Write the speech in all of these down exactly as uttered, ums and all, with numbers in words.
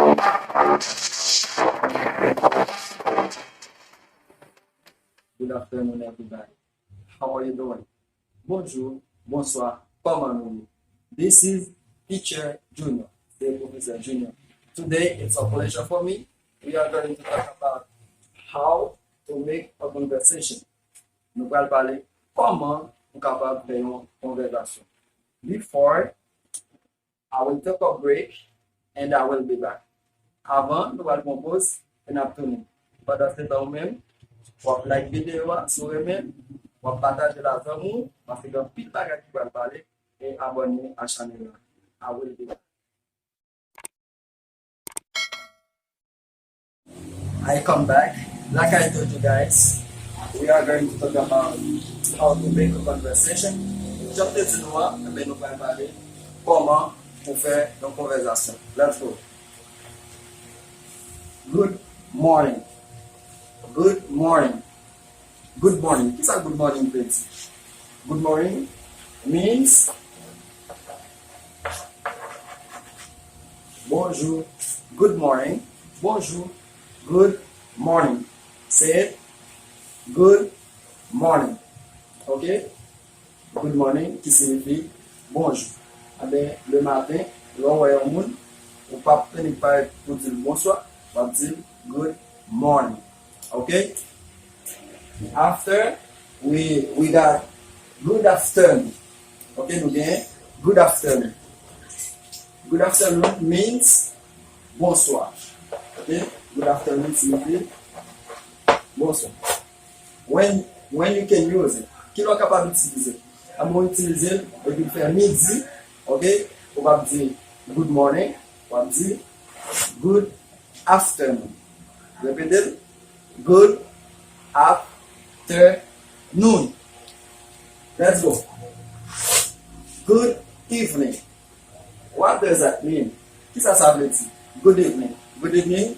Good afternoon, everybody. How are you doing? Bonjou, bonswa, kòman nou ye? This is Teacher Junior, se Pwofesè Junior. Today, it's a pleasure for me. We are going to talk about how to make a conversation. Nou pral pale kòman ou kapab fè yon konvèsasyon. Before, I will take a break and I will be back. Avan, nou pral pran poz e n ap tounen. Pandan se tan ou menm, w ap like videyo a si w renmen, w ap pataje l ak zanmi w, paske gen anpil bagay ki pral pale, e abòne a chanèl la. I will be back. I come back. Like I told you guys, we are going to talk about how to make a conversation. Jan m te di nou an, ebyen nou pral pale kòman pou fè yon konvèsasyon. Let's go. Good morning. Good morning. Good morning. Kisa good morning vle di? Good morning means bonjou. Good morning. Bonjou. Good morning. Say it. Good morning. Ok? Good morning, ki siyifi bonjou. Enben, le maten, lè w wè yon moun, ou p ap panik parèt pou di l bonswa, w ap di l good morning. Ok? After, we, we got good afternoon. Ok, nou gen good afternoon. Good afternoon means bonswa. Ok? Good afternoon siyifi bonswa. When, when you can use it. Kilè w kapab itilize l? Anben w itilize l depi l fè midi, ok? Ou p ap di good morning, w ap di good afternoon. Repete l. Good afternoon. Let's go. Good evening. What does that mean? Kisa sa vle di? Good evening. Good evening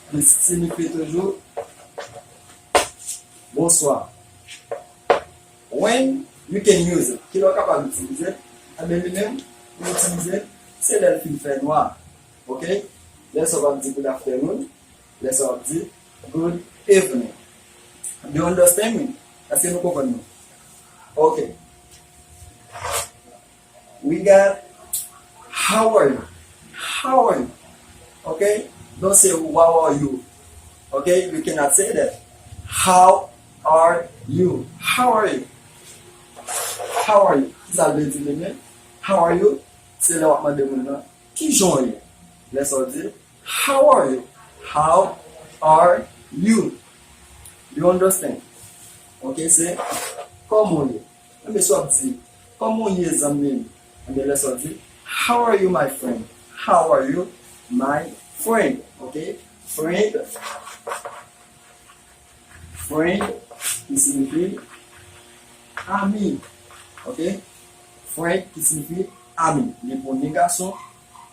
li siyifi toujou bonswa. When you can use it. Kilè w kapab itilize l? Enben li menm, pou itilize l, se lè l fin fè nwa. Ok? Lè sa w ap di good afternoon, lè sa w ap di good evening. Do you understand me? Èske nou konprann mwen? Ok. We got how are you? How are you? Okay? Don't say how are you. Okay? You cannot say that. How are you? How are you? How are you? Kisa l vle di li menm? How are you? Se lè w ap mande moun nan, kijan w ye? Lè sa w di, how are you? How are you? You understand? Ok, se kòman w ye? Enben, si w ap di, kòman w ye, zanmi m? Enben, lè sa w di, how are you, my friend? How are you, my friend? Ok? Friend, friend, ki siyifi ami. Ok? Friend, ki siyifi ami. Ni pou ni gason,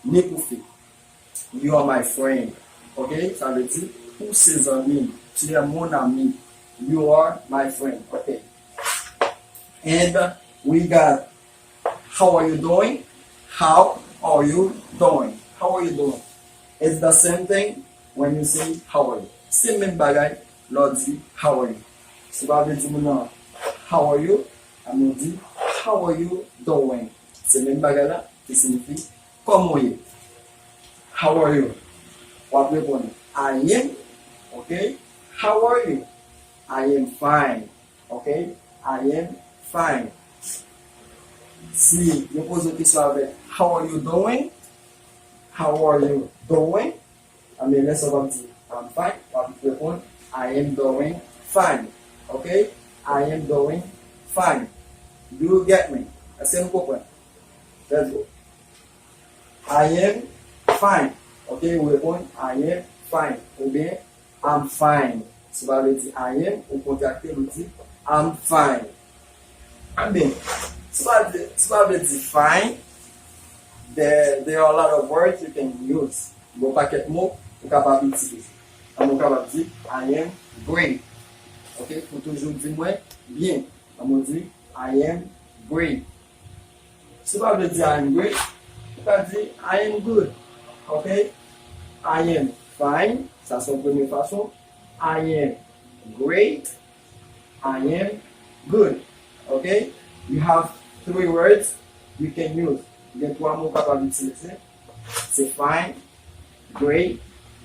ni pou fi. You are my friend. Ok? Sa vle di, ou se zanmi m. Tu es mon ami. You are my friend. Ok? And we got, how are you doing? How are you doing? How are you doing? It's the same thing when you say how are you. Se menm bagay lè w di how are you. Si w pa vle di moun nan how are you, ann nou di how are you doing. Se menm bagay la ki siyifi kòman w ye. How are you? W ap reponn I am, ok? How are you? I am fine, ok? I am fine. Si yo poze w kesyon avèk how are you doing? How are you doing? Anben, lè sa w ap di I'm fine, w ap reponn I am doing fine. Ok? I am doing fine. Do you get me? Èske nou konprann? Let's go. I am fine. Ok? Ou reponn I am fine. Oubyen I'm fine. Si w pa vle di I am, ou kontrakte l, ou di I'm fine. Anben, si w pa vle, si w pa vle di fine, there, there are a lot of words you can use. Gen yon pakèt mo ou kapab itilize. Ann nou kapab di I am great. Ok? Pou toujou di mwen byen. Ann nou di I am great. Si w pa vle di I am great, ou ka di I am good. Ok? I am fine. Sa se yon premye fason. I am great. I am good. Ok? You have three words you can use. Gen twa mo w kapab itilize. Se fine, great,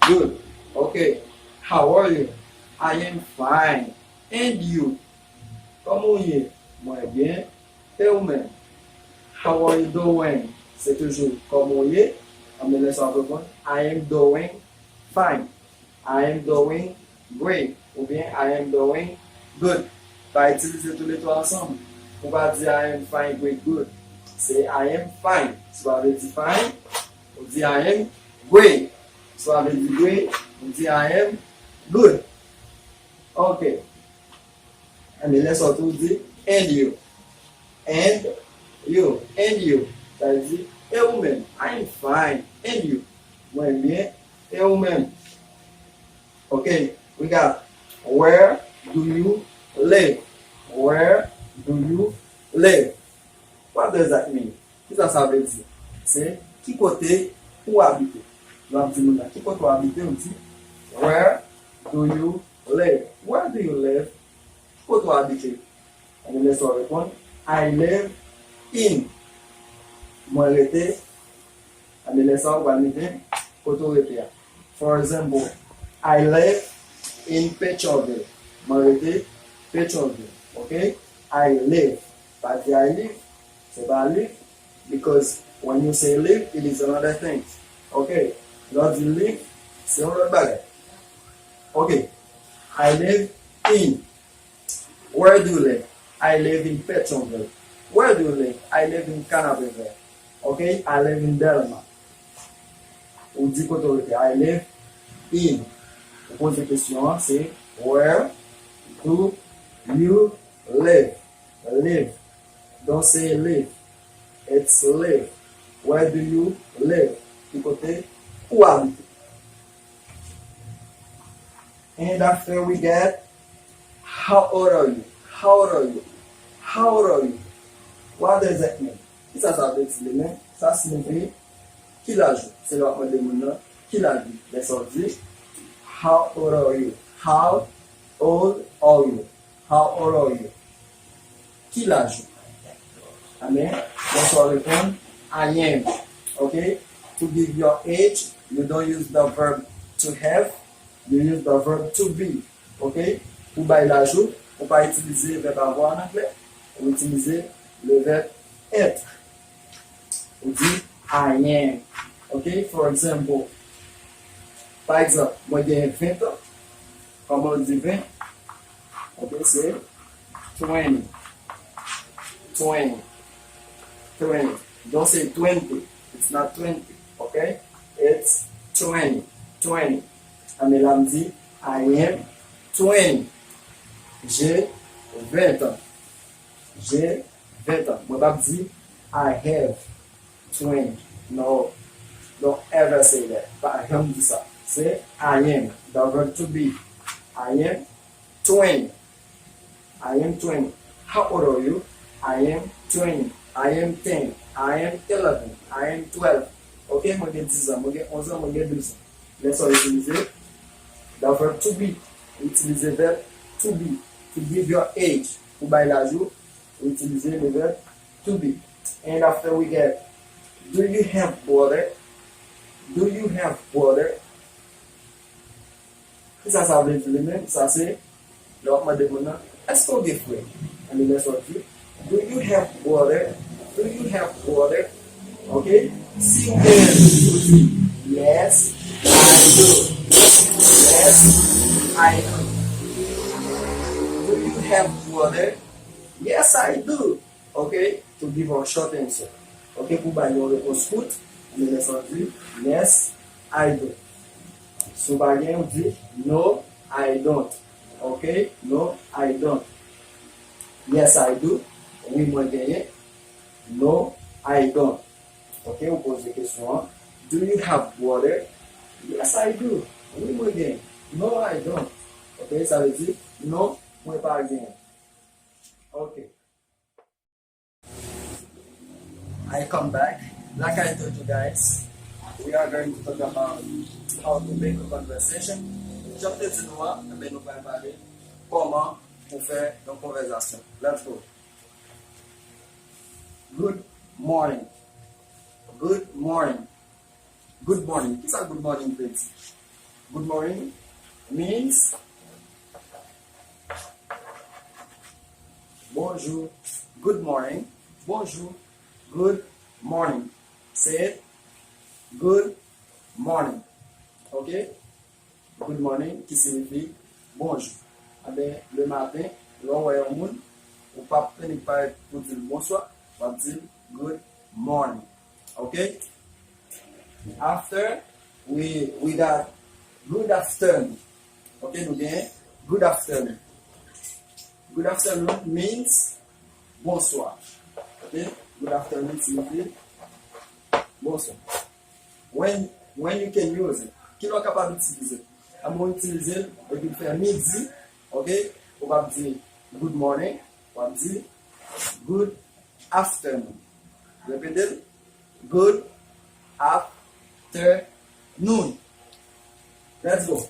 good. Ok. How are you? I am fine. And you? Kòman w ye? Mwen byen. E ou menm? How are you doing? Se toujou kòman w ye? Anben lè sa w ap reponn, I am doing fine. I am doing great. Oubyen I am doing good. Pa itilize toulètwa ansanm. Ou pa di I am fine, great, good. Se I am fine. Swa vle di fine, ou di I am great. Swa vle di great, ou di I am good. Ok. Anben lè sa w tou di and you. And you. And you. Sa vle di, e ou menm? I am fine. And you? Mwen byen. E ou menm? Ok. We got, where do you live? Where do you live? What does that mean? Kisa sa vle di? Se ki kote ou abite. Lè w ap di moun nan ki kote w abite, ou di, where do you live? Where do you live? Ki kote w abite? Anben lè sa w reponn, I live in. Mwen rete. Anben lè sa w pral mete kote w rete a. For example, I live in Petyonvil. Mwen rete Petyonvil. Ok? I live. Pa di I live. Se pa live. Because when you say live, it is another thing. Ok? Lè w di live, se yon lòt bagay. Ok. I live in. Where do you live? I live in Petyonvil. Where do you live? I live in Canapé Vert. Ok? I live in Dèlma. Ou di kote w rete. I live in. Ou poze kesyon an, se where do you live? Live. Don't say live. It's live. Where do you live? Ki kote ou abite? And after we get, how old are you? How old are you? How old are you? What does that mean? Kisa sa vle di li menm? Sa siyifi ki laj ou? Se lè w ap mande moun nan ki laj li. Lè sa w di, how old are you? How old are you? How old are you? Ki laj ou? Amen. Lè sa w reponn, I am. Ok? To give your age, you don't use the verb to have, you use the verb to be. Ok? Pou bay laj ou, ou pa itilize vèb avoir an anglè, ou itilize le verbe être. Ou di, I am. Ok? For example, pa egzanp, mwen gen ven tan. Kòman w di ven? Ok, se twenty. Twenty. Twenty. Don't say twenty. It's not twenty. Ok? It's twenty. Twenty. Anben la m di, I am twenty. J'ai vingt ans. J'ai vingt ans. Mwen p ap di, I have twenty. No. Don't ever say that. Pa janm di sa. Se I am. The verb to be. I am twenty. I am twenty. How old are you? I am twenty. I am ten. I am eleven. I am twelve. Ok, mwen gen diz an, mwen gen onz an, mwen gen douz an. Lè sa w itilize the verb to be. Ou itilize verb to be. To give your age. Pou bay laj ou, ou itilize le verb to be. And after we get, do you have brother? Do you have brother? Kisa sa vle di li menm? Sa se lè w ap mande moun nan, èske w gen frè? Anben lè sa w di, do you have brother? Do you have brother? Ok? Si w gen, ou di, yes, I do. Yes, I do. Do you have brother? Yes, I do. Ok? To give a short answer. Ok? Pou bay yon repons kout, anben lè sa w di, yes, I do. Si w pa gen, ou di, no, I don't. Ok? No, I don't. Yes, I do. Wi, mwen genyen. No, I don't. Ok? Ou poze kesyon an. Do you have brother? Yes, I do. Wi, mwen genyen. No, I don't. Ok? Sa vle di, non, mwen pa genyen. Ok. I come back. Like I told you guys, We are going to talk about how to make a conversation. Jan m te di nou an, enben nou pral pale kòman pou fè yon konvèzasyon. Let's go. Good morning. Good morning. Good morning. Kisa good morning vle di? Good morning means bonjou. Good morning. Bonjou. Good morning. Say it. Good morning. Ok? Good morning, ki siyifi bonjou. Enben, le maten, lè w wè yon moun, ou p ap annik parèt pou di l bonswa, w ap di l good morning. Ok? After, we, we got good afternoon. Ok, nou gen good afternoon. Good afternoon means bonswa. Ok? Good afternoon siyifi bonswa. When, when you can use it. Kilè w kapab itilize l? Ann nou itilize l depi l fè midi, ok? Ou p ap di good morning, w ap di good afternoon. Repete l. Good afternoon. Let's go.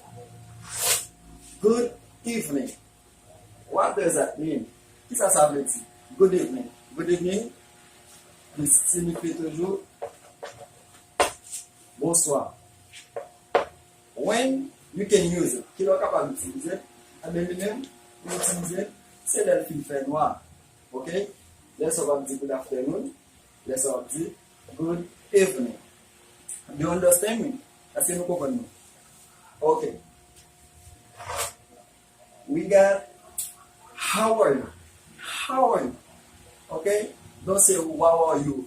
Good evening. What does that mean? Kisa sa vle di? Good evening. Good evening li siyifi toujou bonswa. When you can use it. Kilè w kapab itilize l? Enben, li menm, pou itilize l, se lè l fin fè nwa. Ok? Lè sa w ap di good afternoon, lè sa w ap di good evening. Do you understand me? Èske nou konprann mwen? Ok. We got how are you? How are you? Ok? Don't say how are you.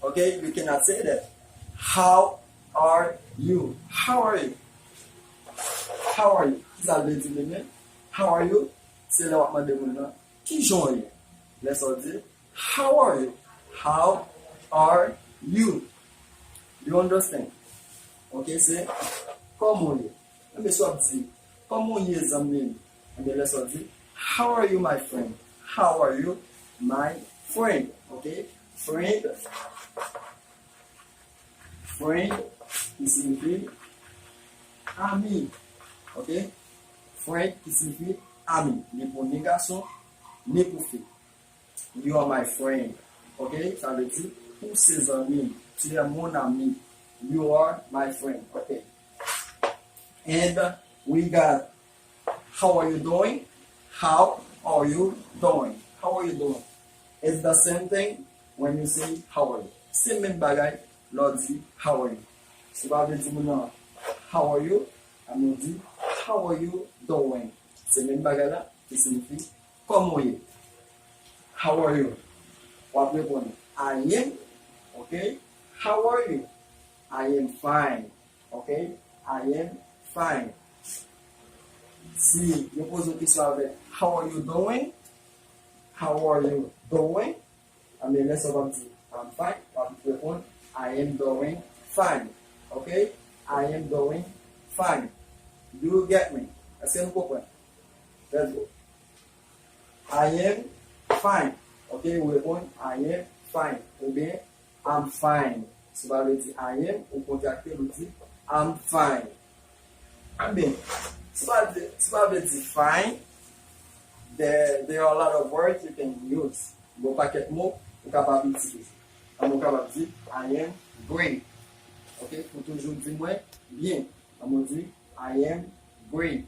Ok? You cannot say that. How are you? How are you? How are you? Kisa l vle di li menm? How are you? Se lè w ap mande moun nan, kijan w ye? Lè sa w di, how are you? How are you? You understand? Ok, se kòman w ye? Enben, si w ap di, kòman w ye, zanmi m? Enben, lè sa w di, how are you, my friend? How are you, my friend? Ok? Friend, friend, ki siyifi ami. Ok? Friend, ki siyifi ami. Ni pou ni gason, ni pou fi. You are my friend. Ok? Sa vle di, ou se zanmi m. Tu es mon ami. You are my friend. Ok? And we got, how are you doing? How are you doing? How are you doing? It's the same thing when you say how are you. Se menm bagay lè w di how are you. Si w pa vle di moun nan how are you, ann nou di how are you doing. Se menm bagay la ki siyifi kòman w ye. How are you? W ap reponn I am, ok? How are you? I am fine. Ok? I am fine. Si yo poze w kesyon avèk how are you doing? How are you doing? Anben, lè sa w ap di I'm fine, w ap reponn I am doing fine. Ok? I am doing fine. Do you get me? Èske nou konprann? Let's go. I am fine. Ok? Ou reponn I am fine. Oubyen I'm fine. Si w pa vle di I am, ou kontrakte l, ou di I'm fine. Enben, si w pa vle, si w pa vle di fine, there, there are a lot of words you can use. Gen yon pakèt mo ou kapab itilize. Ann nou kapab di I am great. Ok? Pou toujou di mwen byen. Ann nou di I am great.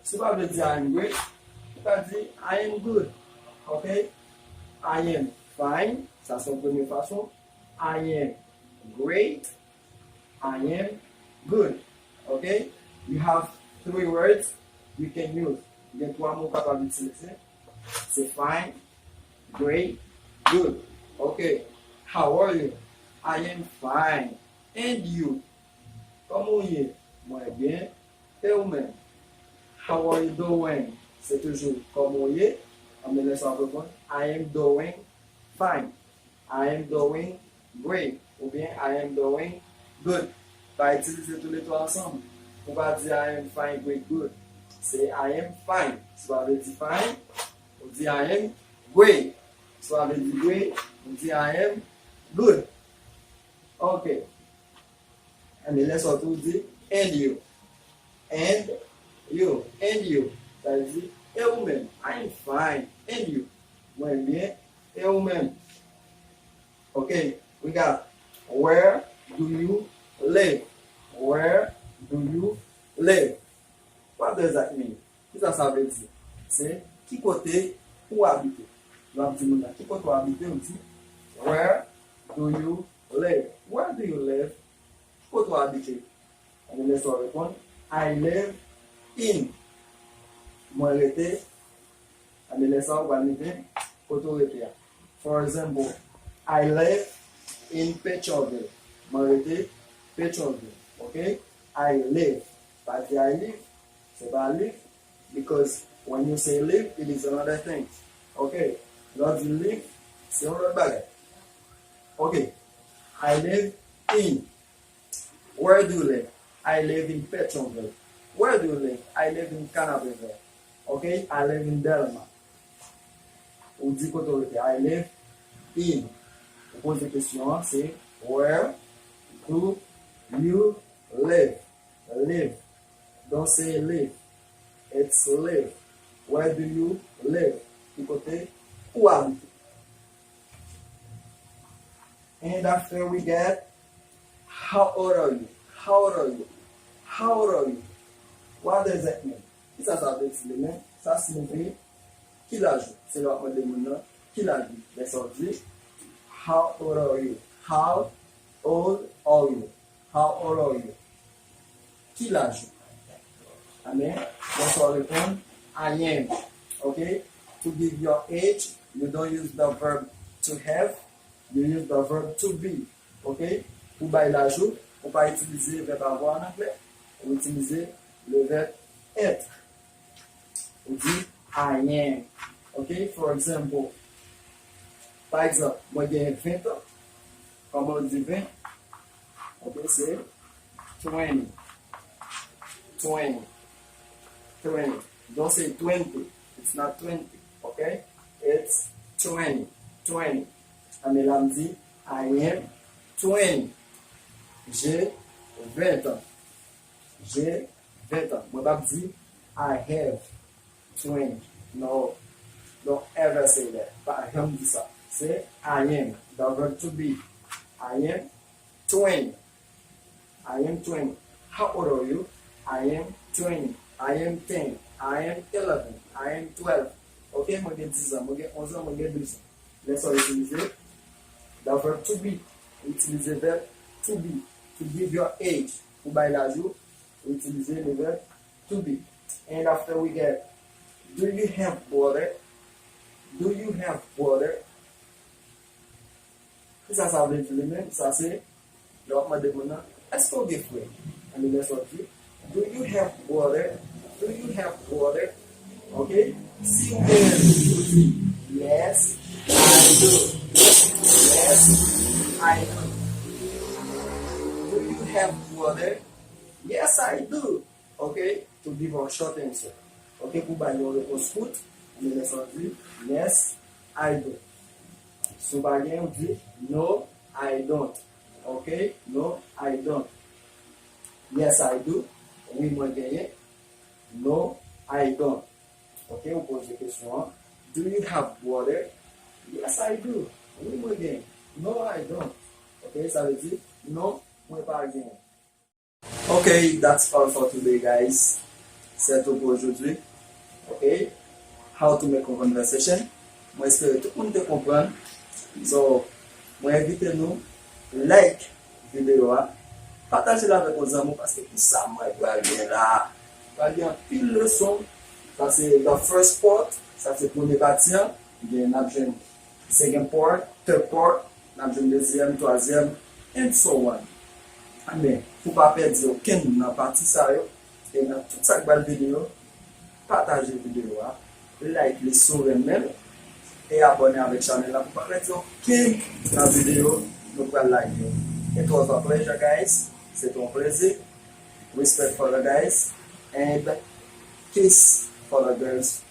Si w pa vle di I am great, ou ka di I am good. Ok? I am fine. Sa se yon premye fason. I am great. I am good. Ok? You have three words you can use. Gen twa mo w kapab itilize. Se fine, great, good. Ok. How are you? I am fine. And you? Kòman w ye? Mwen byen. E ou menm? How are you doing? Se toujou kòman w ye? Anben lè sa w ap reponn, I am doing fine. I am doing great. Oubyen I am doing good. Pa itilize toulètwa ansanm. Ou pa di I am fine, great, good. Se I am fine. Si w pa vle di fine, ou di I am great. Si w pa vle di great, ou di I am good. Ok. Ebyen, lè sa w tou di, and you. And you. And you. Sa vle di, e ou menm? I am fine. And you? Mwen byen. E ou menm? Ok, we got, where do you live? Where do you live? What does that mean? Kisa sa vle di? Se ki kote ou abite. Lè w ap di moun nan ki kote w abite, ou di, where do you live? Where do you live? Ki kote w abite? Ebyen, lè sa w reponn, I live in. Mwen rete. Ebyen, lè sa w pral mete kote w rete a. For example, I live in Petyonvil. Mwen rete Petyonvil. Ok? I live. Pa di I live. Se pa live. Because when you say live, it is another thing. Ok? Lè w di live, se yon lòt bagay. Ok. I live in. Where do you live? I live in Petyonvil. Where do you live? I live in Canapé Vert. Ok? I live in Dèlma. Ou di kote w rete. I live in. Ou poze kesyon an, se where do you live? Live. Don't say live. It's live. Where do you live? Ki kote ou abite? And after we get, how old are you? How old are you? How old are you? What does that mean? Kisa sa vle di li menm? Sa siyifi ki laj ou? Se lè w ap mande moun nan ki laj li. Lè sa w di, how old are you? How old are you? How old are you? Ki laj ou? Amen. Lè sa w reponn, I am. Ok? To give your age, you don't use the verb to have, you use the verb to be. Ok? Pou bay laj ou, ou pa itilize vèb avoir an anglè, ou itilize le verbe être. Ou di, I am. Ok? For example, pa egzanp, mwen gen ven tan. Kòman w di ven? Ok, se twenty. Twenty. Twenty. Don't say twenty. It's not twenty. Ok? It's twenty. Twenty. Ebyen la m di, I am twenty. J'ai vingt ans. J'ai vingt ans. Mwen p ap di, I have twenty. No. Don't ever say that. Pa janm di sa. Se I am. The verb to be. I am twenty. I am twenty. How old are you? I am twenty. I am ten. I am eleven. I am twelve. Ok, mwen gen diz an, mwen gen onz an, mwen gen douz an. Lè sa w itilize the verb to be. Ou itilize verb to be. To give your age. Pou bay laj ou, ou itilize le verb to be. And after we get, do you have brother? Do you have brother? Kisa sa vle di li menm? Sa se lè w ap mande moun nan, èske w gen frè? Ebyen, lè sa w di, do you have brother? Do you have brother? Ok? Si ou genyen, ou di, yes, I do. Yes, I do. Do you have brother? Yes, I do. Ok? To give a short answer. Ok, pou bay yon repons kout, ebyen, lè sa w di, yes, I do. Si w pa genyen, ou di, no, I don't. Ok? No, I don't. Yes, I do. Wi, mwen genyen. No, I don't. Ok, ou poze kesyon an. Do you have brother? Yes, I do. Wi, mwen genyen. No, I don't. Ok, sa vle di, non, mwen pa genyen. Ok, that's all for today, guys. C'est tout pour aujourd'hui. Ok, how to make a conversation. Mwen espere tout moun te konprann. So, mwen envite nou like videyo a, pataje l avèk yon zanmi w, paske pou sa mwen pral gen la, pral gen anpil leson. Sa se the first part, sa se premye pati an. Gen, n ap jwenn second part, third part, n ap jwenn dezyèm, twazyèm, and so on. Ebyen, pou pa pèdi okenn nan pati sa yo, e nan tout sa k ba l videyo, pataje videyo a, like li si w renmen l, e abòne avèk chanèl la pou pa pèdi okenn nan videyo nou pral lage yo. It was a pleasure, guys. Se te yon plezi. Respect for the guys and peace for the girls.